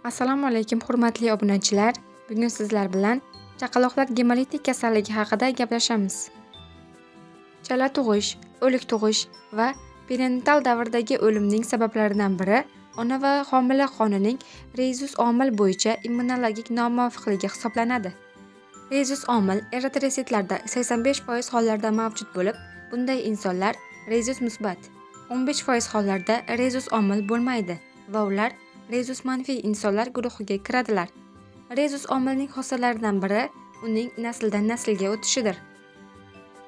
Assalomu alaykum, hurmatli obunachilar. Bugun sizlar bilan chaqaloqlar gemolitik kasalligi haqida gaplashamiz. Chala tug'ish, o'lik tug'ish va perinatal davrdagi o'limning sabablaridan biri ona va homila qonining rezus omil bo'yicha immunologik nomuvofiqligi hisoblanadi. Rezus omil eritrositlarda 85% hollarda mavjud bo'lib, bunday insonlar rezus musbat. 15% hollarda rezus omil bo'lmaydi va ular rezus manfiy insonlar guruhiga kiradilar. Rezus omilning xossalaridan biri uning nasldan naslga o'tishidir.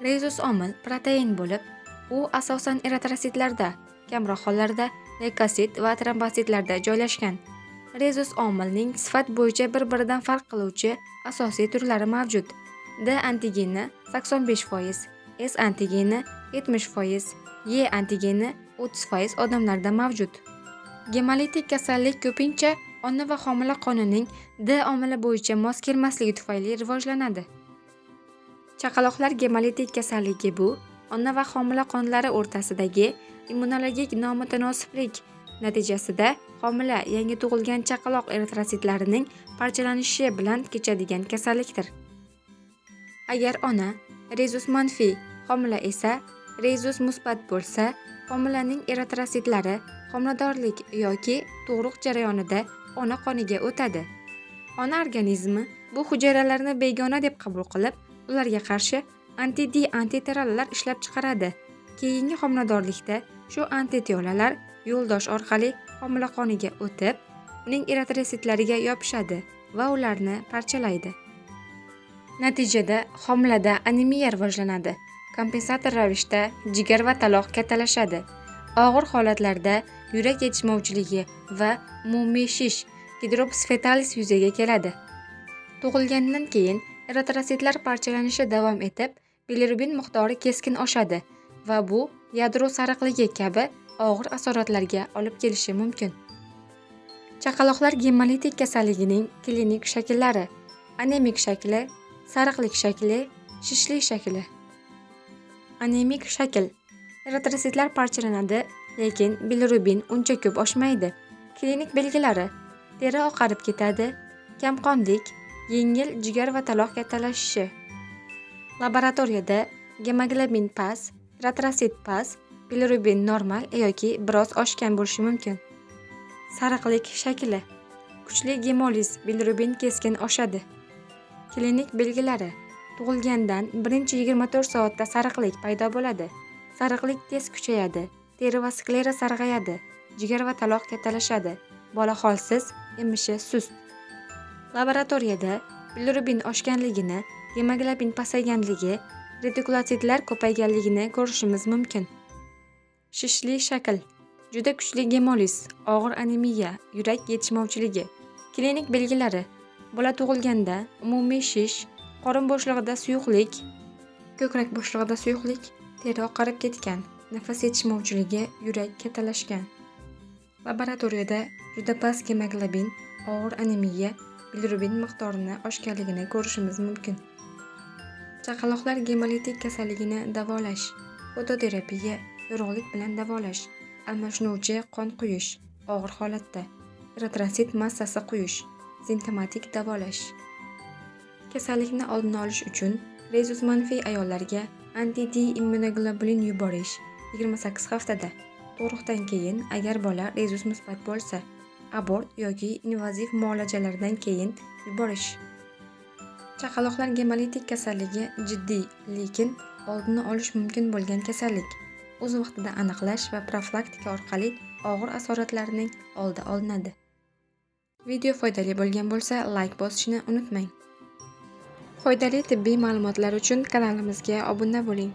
Rezus omil protein bo'lib, u asosan eritrositlarda, kamroq hollarda leykosit va trombositlarda joylashgan. Rezus omilning sifat bo'yicha bir-biridan farq qiluvchi asosiy turlari mavjud. D antigeni 85%, S antigeni 70%, E antigeni 30% odamlarda mavjud. Gemolitik kasallik ko'pincha ona va homila qonining D omili bo'yicha mos kelmasligi tufayli rivojlanadi. Chaqaloqlar gemolitik kasalligi bu ona va homila qonlari o'rtasidagi immunologik nomutanosiblik natijasida homila yangi tug'ilgan chaqaloq eritrositlarining parchalanishi bilan kechadigan kasallikdir. Agar ona rezus manfiy, homila esa rezus musbat bo'lsa, homilaning eritrositlari homiladorlik yoki tug'ruq jarayonida ona qoniga o'tadi. Ona organizmi bu hujayralarni begona deb qabul qilib, ularga qarshi anti-D antitanalar ishlab chiqaradi. Keyingi homiladorlikda shu antitanalar yo'ldosh orqali homila qoniga o'tib, uning eritrositlariga yopishadi va ularni parchalaydi. Natijada homilada anemiya rivojlanadi. Kompensator ravishda jigar va taloq kattalashadi. Og'ir holatlarda yurak yetishmovchiligi va umumiy shish gidrops fetalis yuzaga keladi. Tug'ilgandan keyin eritrositlar parchalanishi davom etib, bilirubin miqdori keskin oshadi va bu yadro sariqligi kabi og'ir asoratlarga olib kelishi mumkin. Chaqaloqlar gemolitik kasalligining klinik shakllari: anemik shakli, sariqlik shakli, shishli shakli. Anemik shakl. Eritrositlar parchalanadi, lekin bilirubin uncha ko'p oshmaydi. Klinik belgilari: teri oqarib ketadi, kamqonlik, yengil jigar va taloq kattalashishi. Laboratoriyada gemoglobin past, eritrosit past, bilirubin normal yoki biroz oshgan bo'lishi mumkin. Sariqlik shakli. Kuchli gemoliz, bilirubin keskin oshadi. Klinik belgilari: tug'ilgandan birinchi 24 soatda sariqlik paydo bo'ladi. Sariqlik tez kuchayadi, teri va sklera sarg'ayadi, jigar va taloq kattalashadi. Bola holsiz, emishi sust. Laboratoriyada bilirubin oshganligini, gemoglobin pasayganligi, retikulositlar ko'payganligini ko'rishimiz mumkin. Shishli shakl. Juda kuchli gemoliz, og'ir anemiya, yurak yetishmovchiligi. Klinik belgilari: bola tug'ilganda umumiy shish, qorin bo'shlig'ida suyuqlik, ko'krak bo'shlig'ida suyuqlik, teri oqarib ketgan, nafas yetishmovchiligi, yurak kattalashgan. Laboratoriyada juda past gemoglobin, og'ir anemiya, bilirubin miqdorini oshganligini ko'rishimiz mumkin. Chaqaloqlar gemolitik kasalligini davolash: fototerapiya, yorug'lik bilan davolash, almashinuvchi qon quyish, og'ir holatda eritrosit massasi quyish, simptomatik davolash. Kasallikni oldini olish uchun rezus manfiy ayollarga anti-D immunoglobulin yuborish 28 haftada, tug'ruqdan keyin agar bola rezus musbat bo'lsa, abort yoki invaziv muolajalardan keyin yuborish. Chaqaloqlar gemolitik kasalligi jiddiy, lekin oldini olish mumkin bo'lgan kasallik. O'z vaqtida aniqlash va profilaktika orqali og'ir asoratlarning oldi olinadi. Video foydali bo'lgan bo'lsa, layk bosishni unutmang. Foydali tibbiy ma'lumotlar uchun kanalimizga obuna bo'ling.